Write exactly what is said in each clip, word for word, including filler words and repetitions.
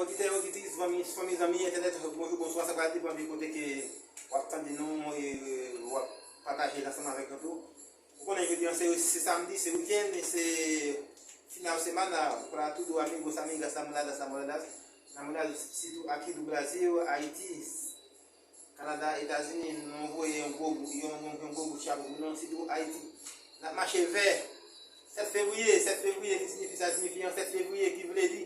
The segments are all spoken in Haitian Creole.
Oditè, oditris, fanmi, fanmi, zanmi entènèt, bonjou, bonswa, sa pral depann de kote ke w ap tande nou e w ap pataje l ansanm avèk nou tou. Ou konnen jodi an se, se samdi, se wikenn, e se final semana para tudo amigos, amigas, namoradas, namoradas, namorados, sitou aqui do Brasil, Haiti, Kanada, Etazini, nou voye yon gwo, yon, yon, yon gwo bout chapo pou nou, sitou Ayiti. N ap mache vè sèt fevriye, sèt fevriye ki siyifi sa, siyifi yon sèt fevriye ki vle di,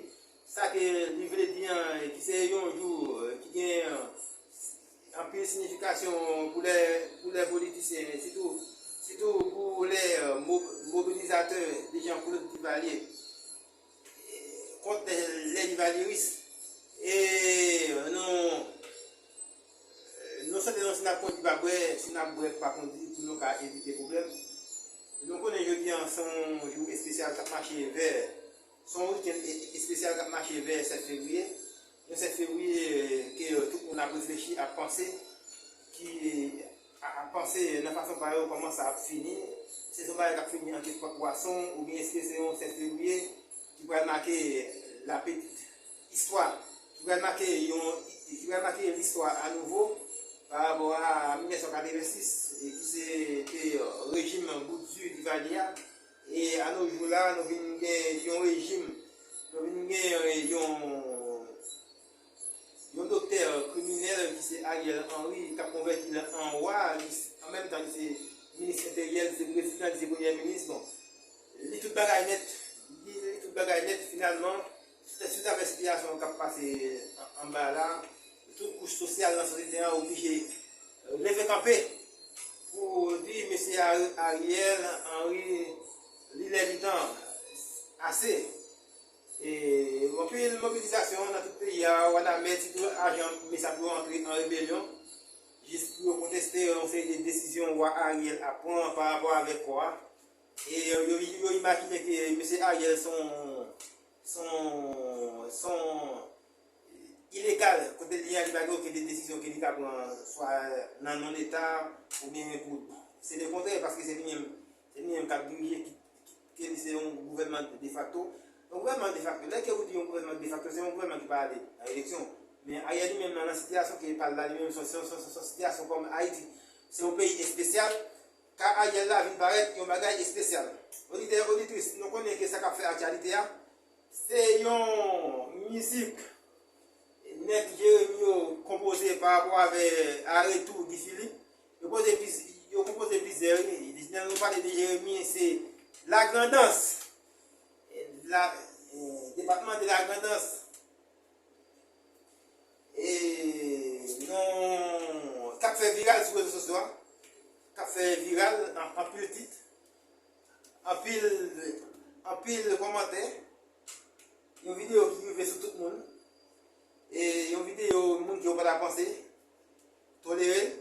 sa ke li vle di an, ki se yon jou, eh, ki gen, eh, anpil siyifikasyon pou lè, pou lè politisyen, sitou, sitou pou lè, eh, mo-, mobilizatè de Jean Claude Duvalier kont lè, lè Duvalieris. E nou, nou santi nou si n ap kondi pa bwè, si n ap bwè pa kondi pou nou ka evite pwoblèm. Nou konnen jodi an se yon jou espesyal k ap mache vè, se yon wikenn e-, espesyal k ap mache vè sèt fevriye. Yon sèt fevriye ke tout moun ap reflechi, ap panse, ki ap panse nan fason pa yo kòman sa ap fini. Se yon bagay k ap fini an kèk pwason, oubyen èske se yon sèt fevriye ki pral make la petite histoire, ki pral make yon, ki pral make listwa anouvo pa rapò a mil nèf san katrevensis, e ki se te rejim bout di Duvalier a. E a nos jours la, nou vin gen yon rejim, nou vin gen yon, yon doktè kriminèl ki se Ariel Henry, k ap konvèti l an wa, li, an menm tan li se minis enteryè, li se prezidan, li se premye minis. Bon, li tout bagay nèt, li, li tout bagay nèt, finalman, se, se atravè sitiyasyon k ap pase an, anba la, tout kouch sosyal nan sosyete an oblije, euh, leve kanpe pou di mesye Ari-, Ariel Henry, li lè li tan, ase. E anpil mobilizasyon nan tout peyi a, Wanament, sitou ajan mesap yo antre an rebelyon, jis pou yo konteste yon seri de desizyon wa Ariel ap pran pa rapò avèk kò a. E yo, yo, yo imajine ke mesye Ariel se yon, se yon, se yon ilegal, kote li an, li pa gen okenn de desizyon ke li ka pran, swa nan non Leta, oubyen pou, se le kontrè, paske se li menm, se li menm k ap dirije, ki, ki, ke li se yon gouvènman defakto. Yon gouvènman defakto, lè ke ou di yon gouvènman defakto, se yon gouvènman ki pa ale nan eleksyon. Men Ariel li menm nan, nan sitiyasyon ke pa l la, li menm se, se, se, se, se yon sitiyasyon kòm Ayiti. Se yon peyi espesyal, ka Ariel la vin parèt yon bagay espesyal. Oditè, oditris, nou konnen ke sa k ap fè aktyalite a, se yon mizik nèg Jeremi yo konpoze pa rapò avè a retou Guy Philippe. Yo poze pliz-, yo konpoze plizyè, wi. Lè nou pale de Jeremi, se Lagrandans. La, eh, depatman de Lagrandans. E nou, k ap fè viral sou rezo sosyo a, k ap fè viral an, anpil tit, anpil, anpil kòmantè, yon videyo ki rive sou tout moun, e yon videyo moun ki yo pa ta panse tolere l,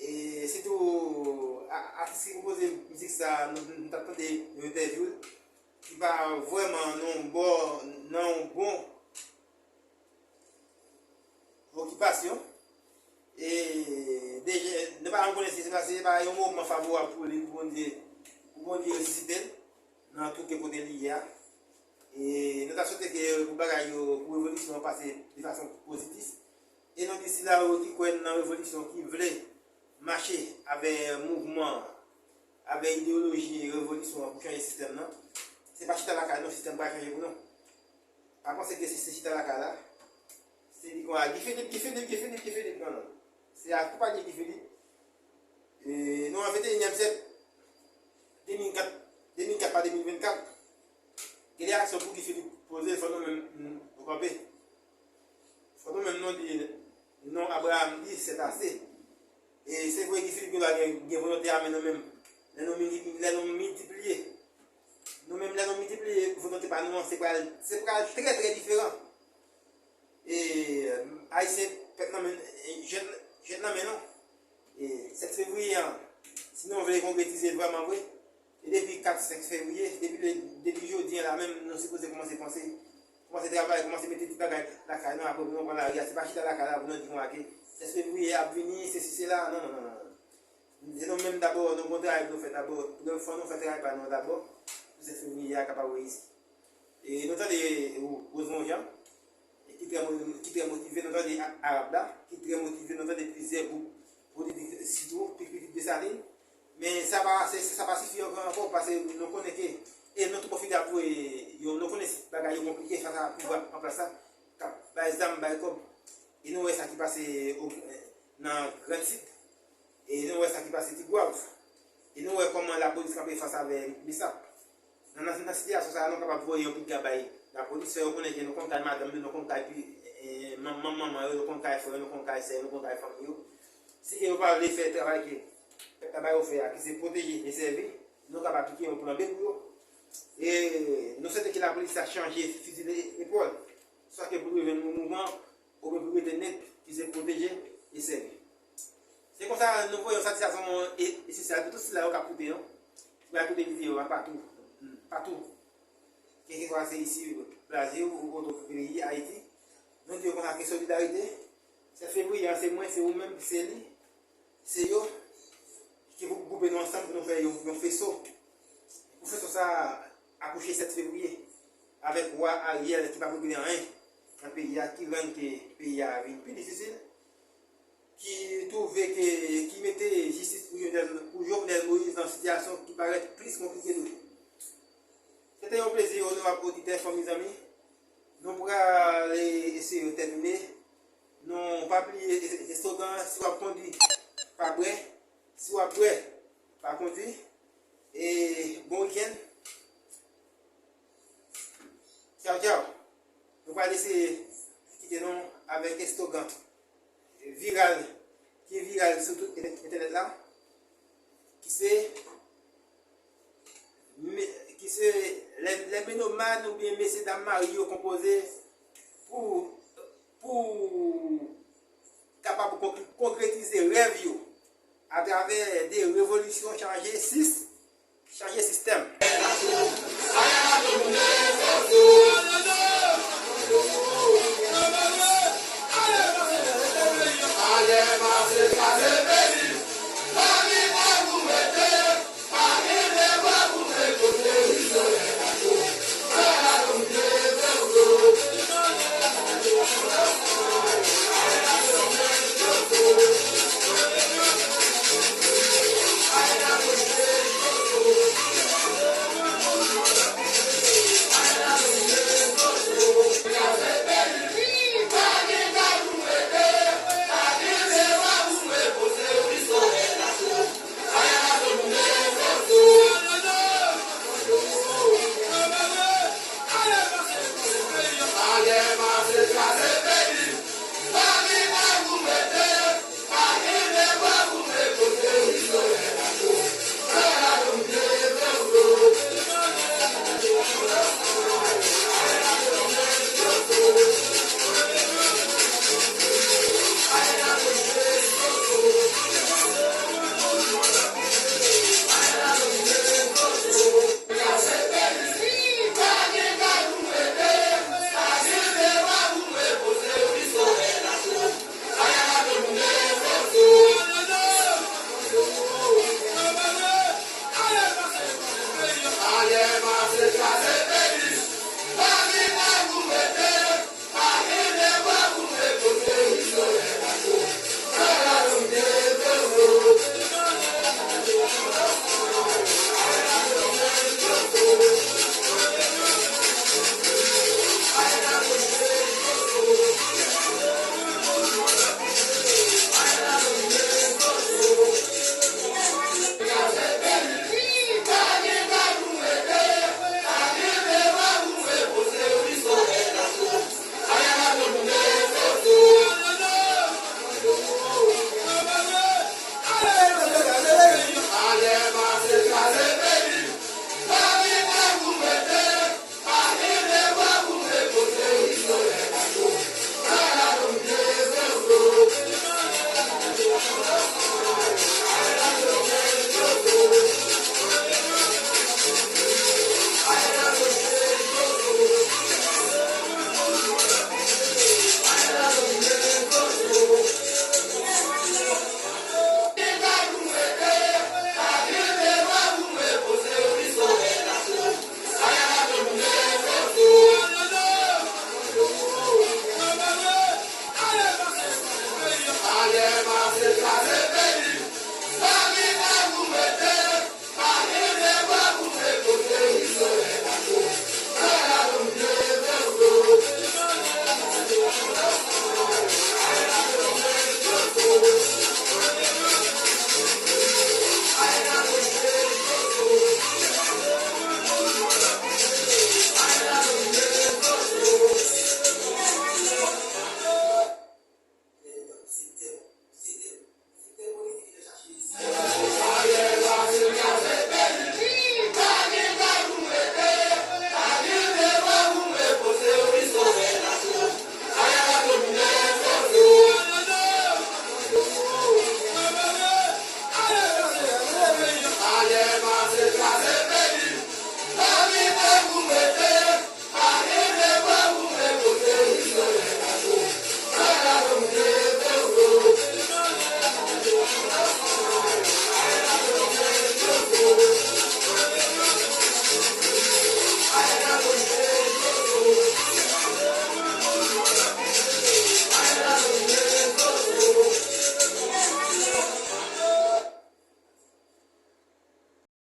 e sitou a-, atis ki konpoze mizik sa, nou, nou t ap tande yon entèvyou l, ki pa vrèman nan yon bò, nan yon bon okipasyon. E deja, nou pa janm konnen si se pa, se pa yon moman favorab pou li, pou Bondye, pou Bondye resisite l nan tout kote li ye a. E nou ta swete ke pou bagay yo, pou revolisyon an pase de fason pozitif. E nou di sila yo ki kwè nan revolisyon, ki vle mache avè mouvman, avè ideyoloji revolisyon an pou chanje sistèm nan, se pa chita lakay nou, sistèm pral chanje pou nou. Pa panse ke si se chita lakay la, se di konsa, Guy Philippe, Guy Philippe, Guy Philippe, Guy Philippe, non, non. Se akonpaye Guy Philippe. E nou an venteyinyèm syèk, de mil kat, de mil kat pa de mil vennkat, gen de aksyon pou Guy Philippe poze, fò nou menm nou kanpe. Fò nou menm nou di, non, Abraham di, c'est assez. E se vre Guy Philippe gen dwa gen, gen volonte a, men nou menm, lè nou mili-, lè nou miltipliye, nou menm lè nou miltipliye volonte pa nou an, se pral, se pral trè, trè diferan. E, eh, Ayisyen, pèp nan men, eh, jèn, jèn nan men nou. E sèt fevriye an, si nou vle konkretize l vrèman vre, e depi kat, senk fevriye, depi le, depi jodi an la menm, nou sipoze kòmanse panse, kòmanse travay, kòmanse mete ti bagay lakay nou, apre pou nou pran lari a. Se pa chita lakay la pou nou di konsa ke sèt fevriye ap vini, sesi, sela. Non, non, non, non, non. Se nou menm dabò, nou gon travay pou nou fè dabò. Fò nou fè travay pa nou dabò, pou sèt fevriye a kapab reyisi. E nou tande Rosemond Jean, ki trè mo- ki trè motive, nou tande a- Arab la, ki trè motive, nou tande plizyè gwoup politik, sitou pi pitit Desalin. Men sa pa se- sa pa sifi ankò, ankò, paske nou konnen ke e nou tou pwofite ap voye yo, nou konnen bagay yo konplike fas a pouvwa an plas la k ap bay zam, bay kòb. E nou wè sa ki pase o- nan Grand Sid. E nou wè sa ki pase Tigwav. E nou wè kòman lapolis kanpe fas avè Besap. Nan, nan, nan sitiyasyon sa a, nou kapab voye yon piga bay lapolis, fè yo konnen ke nou konn kay madanm nou, nou konn kay pi, e, manman manman yo, nou konn kay frè yo, nou konn kay sè yo, nou konn kay fanmi yo. Si ke yo pa vle fè travay ke pèp la ba yo fè a, ki se pwoteje e sèvi, nou kapab aplike yon plan B pou yo. E nou swete ke lapolis la chanje fizi de epòl, swa ke pou yo jwenn yon mouvman, oubyen pou rete net, ki se pwoteje e sèvi. Se konsa, nou voye yon salitasyon e- espesyal pou tout sila yo k ap koute nou, ki pral koute videyo a patou, patou. Kèlkeswa se isi Brazil ou oto peyi, Ayiti, nou di yo konsa ke solidarite, sèt fevriye an, se mwen, se ou menm, se li, se yo, ki pou gwoupe nou ansanm pou nou fè yon, yon feso. Pou feso sa a akouche sèt fevriye, avèk wa Ariel ki pa regle anyen nan peyi a, ki rann ke peyi a vin pi difisil, ki twouve ke, ki mete jistis pou Jovenel, pou Jovenel Moïse nan sitiyasyon ki parèt plis konplike toujou. Se te yon plezi, onorab oditè, fanmi, zanmi. Nou pral eseye tèmine. Nou pa bliye e- e- eslogan, si w ap kondwi, pa bwè. Si w ap bwè, pa kondwi. E bon wikenn. Tchaw, tchaw. Nou pral eseye kite nou avèk eslogan viral, ki viral sou tout entè- entènèt la, ki se, me- ki se lè, lè menoman oubyen mesye dam mari yo konpoze pou, pou kapab konkr- konkretize rèv yo atravè de revolisyon, chanje sis- chanje sistèm.